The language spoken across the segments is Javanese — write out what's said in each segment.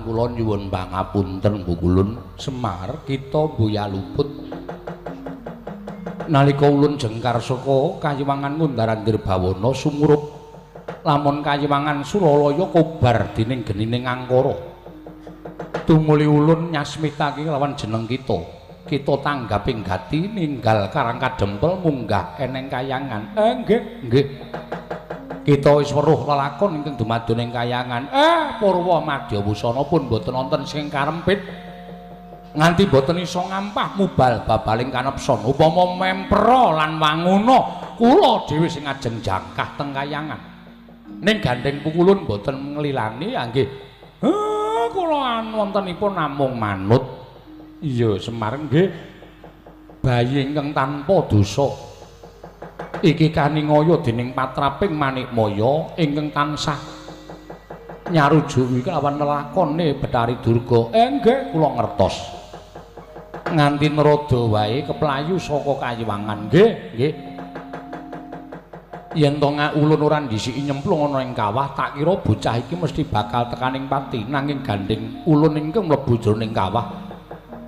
Kula nyuwun pangapunten Pukulun Semar, kita mbuya luput. Nalika ulun jengkar saka kayiwangan Ngundar-andir Bawana sumurup lamun kayiwangan Suralaya kobar dening genining angkara. Tumuli ulun nyasmitake lawan jeneng kita. Kita tanggaping gati ninggal Karang Kadempel munggah eneng kayangan. Nggih, nggih. Kita wis weruh lelakon ingkang dumadon ing kayangan. Purwa Madya Wusana pun boten wonten sing karempit. Nganti boten iso ngampah mubal babaling kanepson. Upama mempera lan wanguna kula dhewe sing ajeng jangkah teng kayangan. Ning gandeng pukulun boten nglilani nggih. Kula wontenipun namung manut. Iya Semar nggih. Bayi ingkang tanpa dosa. Iki kaningaya dening patraping Manikmaya ingkang tansah nyarujuki kelawan lelakone Bathari Durga. Nggih kula ngertos. Nganti naroda wae keplayu saka kayiwangan. Nggih, nggih. Yen to ulun ora ndhisiki nyemplung ana ing kawah, tak kira bocah iki mesti bakal tekaning pati. Nanging gandeng ulun ingkang mlebu jroning kawah.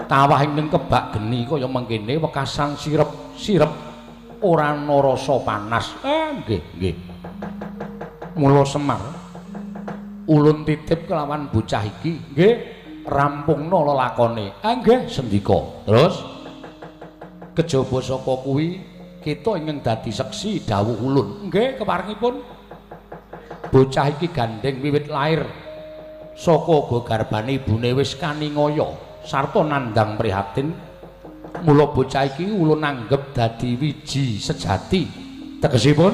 Kawah ingkang kebak geni kaya mengkene wekasan sirep-sirep ora ana rasa panas. Nggih, nggih. Mula Semar, ulun titip kelawan bocah iki, nggih, rampungna lelakone. Nggih, sendika. Terus kejaba saka kuwi kita ingkang dadi seksi dawuh ulun. Nggih, keparengipun bocah iki gandeng wiwit lair saka garbane ibune wis kaningaya sarta nandhang prihatin. Mula bocah iki ulun anggep dadi wiji sejati. Tegesipun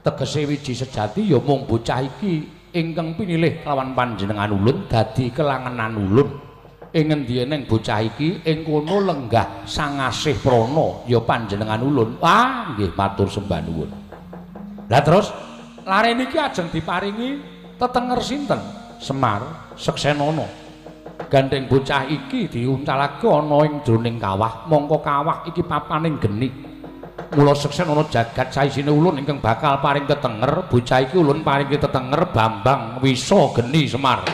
tegese wiji sejati ya mung bocah iki ingkang pinilih kelawan panjenengan ulun dadi kelangenan ulun. Ing ngendi eneng bocah iki ing kono lenggah Sang Asih Prana ya panjenengan ulun. Wah, nggih matur sembah nuwun. Lah terus lare niki ajeng diparingi tetenger sinten? Semar Seksenana. Gandeng bocah iki diuncalake ana ing jroning kawah, mongko kawah iki papaning geni. Mula Seksenana jagat saisine ulun ingkang bakal paring tetenger, bocah iki ulun paringi tetenger Bambang Wisa Geni Semar.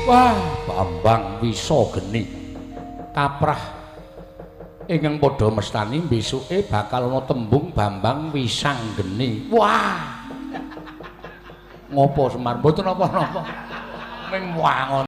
Wah, Bambang Wisa Geni kaprah ingkang padha mestani besuke bakal ana tembung Bambang Wisang Geni. Wah. Ngopo Semar? Mboten napa-napa. Ming wangun.